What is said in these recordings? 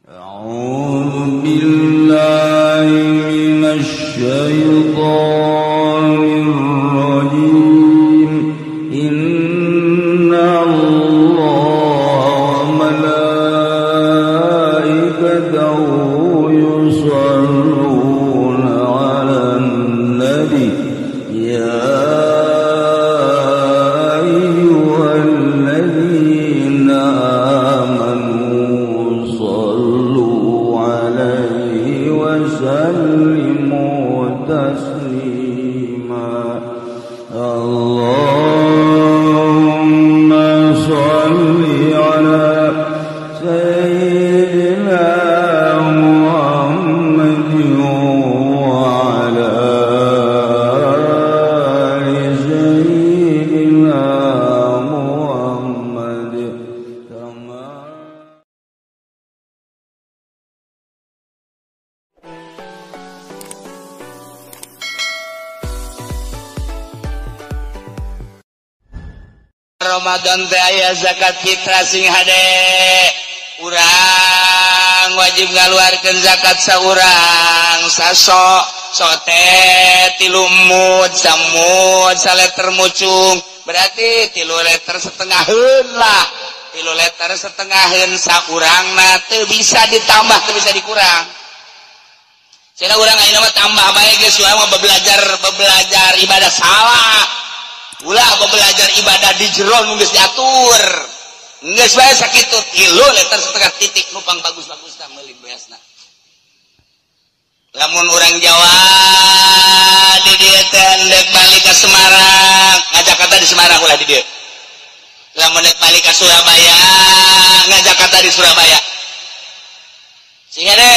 أعوذ بالله من الشيطان الرجيم. إن الله وملائكته يصلون على النبي يا أيها الذين آمنوا صلوا عليه وسلموا تسليما. اللهم صل على سيدنا محمد وعلى آل سيدنا محمد كما Ramadan teh aya zakat fitrah sing hade. Urang wajib ngaluarkeun zakat saurang saso sote 3 mud samud saleter mucung, berarti 3 liter setengaheun lah, 3 liter setengaheun saurangna teu bisa ditambah teu bisa dikurang. Cenah urang ayeuna mah tambah bae geus urang mah bebelajar ibadah salah. Ulah belajar ibadah di jero nu geus diatur. Geus bae sakitu 3 liter setengah titik nupang bagus-bagusna meuli beasna. Lamun urang Jawa di dieu teh endek balik ka Semarang, ngajakarta di Semarang ulah di dieu. Lamun dek balik ka Surabaya, ngajakarta di Surabaya. Sing hade,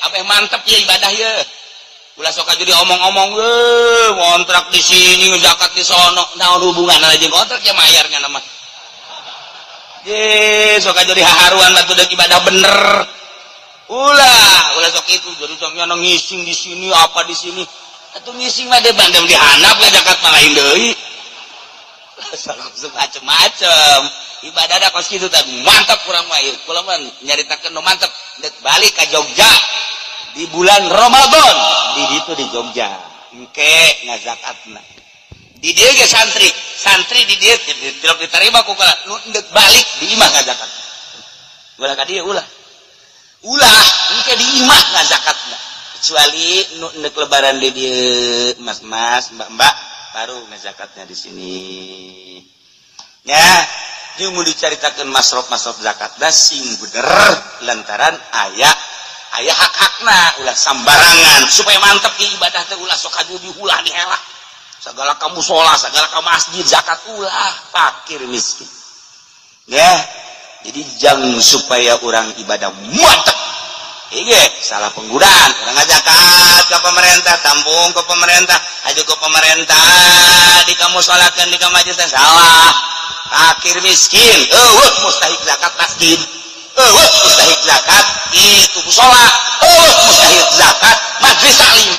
abeh mantep ieu ibadah ieu. Ulah sok jadi omong-omong, ngontrak di sini, zakat di sono, naon hubunganna jeung kontrak ya mayarnya nama. Ye, sok jadi haharuan batu deuk ibadah bener. Ulah, ulah sok itu jadi sok nyana ngising di sini, apa di sini. Atuh ngising mah de bandem di handap ka zakat mah lain deui. Sok macem-macem. Ibadah da kos kitu teh mantap kurang mah ieu. Kula mah nyaritakeun nu mantep deuk balik ka Jogja. Di bulan Ramadan di ditu di Jogja engke ngazakatna di dieu ge santri santri di dieu tidak diterima ku kala nu endek balik di imah ngazakatna ulah ka dieu ulah ulah engke di imah ngazakatna kecuali nu endek lebaran di dieu mas-mas mbak-mbak baru ngazakatna di sini nya. Jeung mun dicaritakeun masrof-masrof zakatna sing bener lantaran aya aya hak-hakna ulah sambarangan supaya mantep ieu ibadah teh ulah sok aju diulah dihelah segala ka mushola segala ka masjid zakat ulah fakir miskin ya. Jadi jangan supaya orang ibadah mantep ieu salah penggunaan urang zakat ka pemerintah tampung ke pemerintah aju ke pemerintah di kamusolakeun di ka majlis teh salah fakir miskin eueuh mustahik zakat masjid eueuh mustahik zakat itu mushola eueuh mustahik zakat majlis taklim.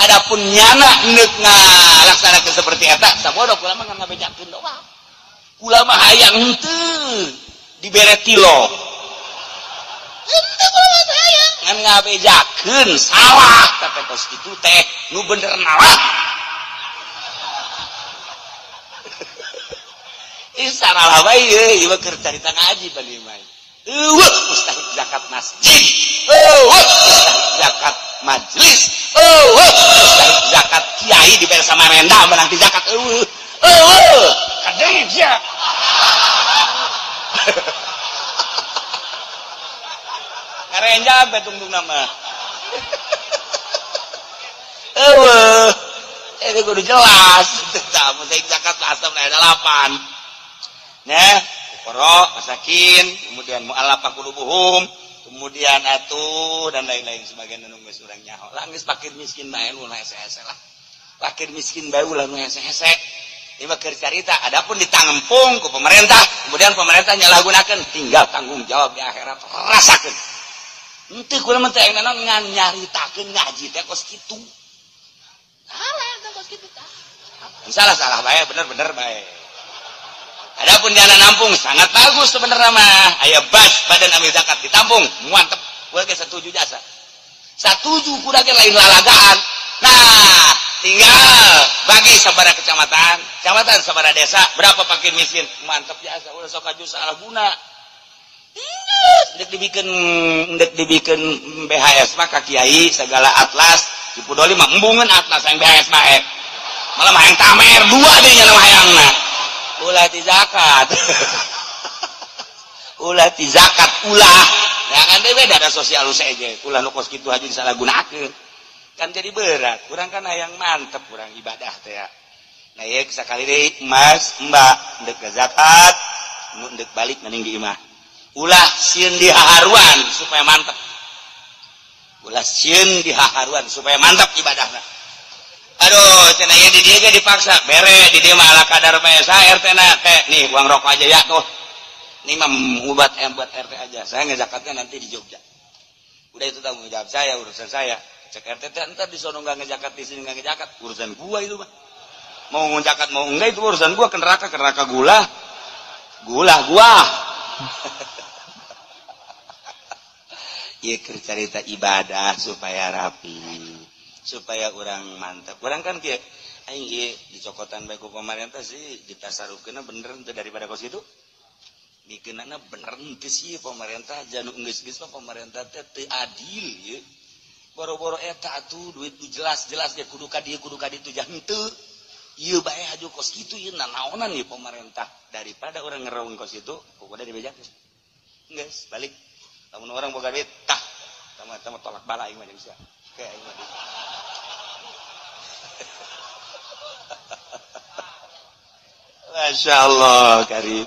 Adapun nyana neuk ngalaksanakeun seperti eta sabodo kula mah ngabejakeun doang. Kula mah hayang henteu dibere tilok henteu kula mah hayang ngan ngabejakeun salah tapi kos kitu teh nu bener nalah. Ih salah bae ieu ieu keur carita ngaji bali mah. Eueuh mustahik zakat masjid, eueuh mustahik zakat majlis, eueuh mustahik zakat kiai dibere Samarinda menang di zakat eueuh. Eueuh kadeng sia. Ngarenja bae tungtungna mah. Eueuh itu kudu jelas. Tah mustahik zakat asam 8. Nah, fuqara, masakin, kemudian mu'allafah qulubuhum, kemudian atuh dan lain-lain sebagainya nu geus urang nyaho. Lah geus fakir miskin bae nu hese-hese lah. Fakir miskin bae ulah nu hese-hese. Ieu mah keur carita, adapun ditampung ku pemerintah, kemudian pemerintah nyalahgunakeun, tinggal tanggung jawab di akhirat rasakeun. Henteu kula mah teh naon ngan nyaritakeun ngaji teh kos kitu. Salah teh kos kitu tah. Salah-salah bae, bener-bener bae. Adapun jalan nampung sangat bagus sebenarnya mah. Aya bas badan amil zakat ditampung, mantep. Gua ge setuju jasa. Satuju kuda ge lain lalagaan. Nah, tinggal bagi sabara kecamatan, kecamatan sabara desa, berapa fakir miskin. Mantap jasa, ulah sok aju salah guna. Ndek dibikin BHS mah ka kiai segala atlas, dipudoli mah embungeun atlas yang BHS mah Malah mah hayang tamer dua deui nya hayangna. Ulah ti zakat. Ulah ti zakat ulah. Ya kan deui beda ada sosial aja. Ulah nu kos kitu aja disalahgunakeun. Kan jadi berat. Urang kan hayang mantep urang ibadah teh ya. Nah ieu sakali deui Mas, Mbak, ndek zakat, nu ndek balik mending di imah. Ulah sieun dihaharuan supaya mantep. Ulah sieun dihaharuan supaya mantap ibadahna. Aduh, cenah ieu di dieu ge dipaksa. Bere di dieu mah ala kadar bae sa RT na teh. Nih uang rokok aja ya tuh. Ini mah buat RT aja. Saya ngezakatnya nanti di Jogja. Udah itu tanggung jawab saya, urusan saya. Cek RT teh entar di sono enggak ngezakat, di sini enggak ngezakat, urusan gua itu mah. Mau ngezakat mau enggak itu urusan gua, ke neraka gula. Gula gua. Ieu keur carita ibadah supaya rapi, supaya urang mantap. Urang kan kieu aing ieu dicokotan bae ku pemerintah sih ditasarufkeunna bener teu daripada kos kitu. Mikeunana bener henteu sih pemerintah janu geus-geus mah pemerintah teh teu adil ieu. Boro-boro eta atuh duit nu jelas-jelas ge kudu ka dieu kudu ka ditu jah henteu. Ieu bae haju kos kitu ieu nanaonan ieu pemerintah daripada urang ngereung kos kitu pokona dibejakeun. Geus balik. Lamun orang boga duit tah tama-tama tolak bala aing mah jeung sia. Kayak aing mah. Masya Allah karim.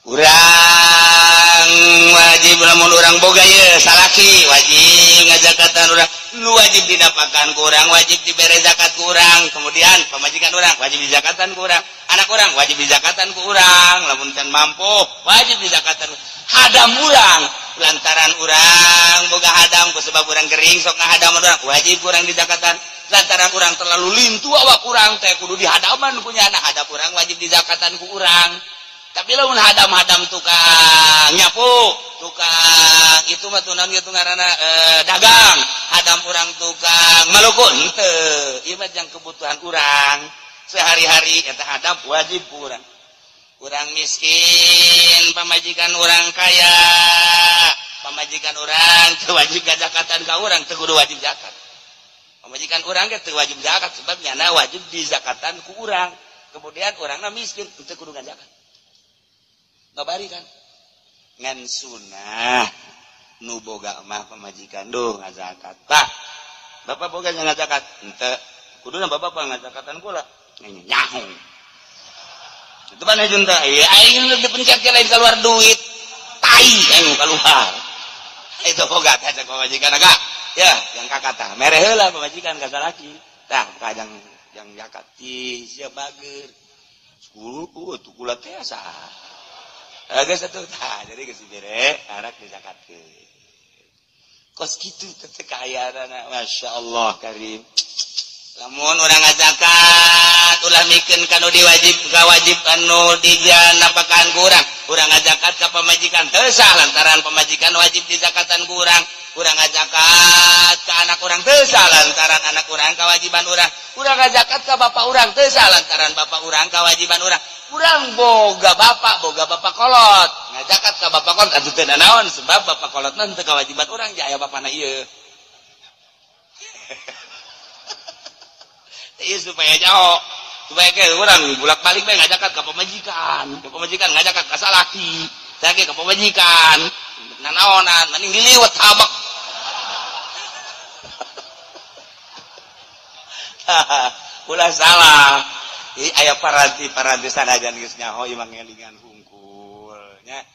Urang wajib lamun urang boga ye salaki wajib ngajakatan urang nu wajib dinapakan ku urang wajib dibere zakat ku urang kemudian pamajikan urang wajib dizakatan ku urang anak urang wajib dizakatan ku urang lamun can mampu wajib dizakatan hadam urang lantaran urang boga hadam ku sebab urang gering sok ngahadam urang wajib urang dizakatan lantaran urang terlalu lintu awak urang teh kudu dihadaman ku nyana hadap urang wajib dizakatan ku urang. Tapi lamun hadam-hadam tukang nyapu, tukang itu mah tuh naon kitu ngaranna dagang, hadam urang tukang maluku henteu. Ieu mah jang kebutuhan urang sehari-hari eta hadam wajib ku urang. Urang miskin, pamajikan urang kaya, pamajikan urang teu wajib zakatan ka urang, teu kudu wajib zakat. Pamajikan urang ge teu wajib zakat sebab nyana wajib dizakatan ku urang. Kemudian urangna miskin teu kudu zakat. Babari kan ngan sunah nu boga mah pamajikan duh ngazakat. Pak, bapak boga ngazakat henteu. Kuduna bapak ngazakatan kula. Nyaho. Itu mana junta? Iya aing nu dipencet ke lain keluar duit. Tai aing keluar. Itu boga teh cek pamajikan agak. Ya, yang kakak tah mere heula pamajikan ka salaki. Tah kajang yang zakat ti sia bager. 10 tuh kula teh asa. Geus atuh tah jadi geus dibere arak dizakatkeun. Kos kitu teh kaayaan masyaallah karim. Lamun urang ngazakat ulah mikeun ka nu diwajib ka wajib anu dijanapakan ku urang. Urang ngazakat ka pamajikan teu sah lantaran pamajikan wajib dizakatan ku urang. Urang ngazakat ka anak urang teu sah lantaran anak urang kawajiban urang. Urang ngazakat ka bapak urang teu sah lantaran bapak urang kawajiban urang. Urang boga bapak kolot ngazakat ka bapak kolot atuh teu nanaon sebab bapak kolotna teu kawajiban urang ja aya bapana ieu. Ieu supaya jauh supaya ke urang bolak-balik bae ngazakat ka pamajikan ngazakat ka salaki salaki ka pamajikan nanaonan mending diliwet habak. Ulah salah. Aya paranti sanajan geus nyaho ieu mah ngelingan hungkul nya.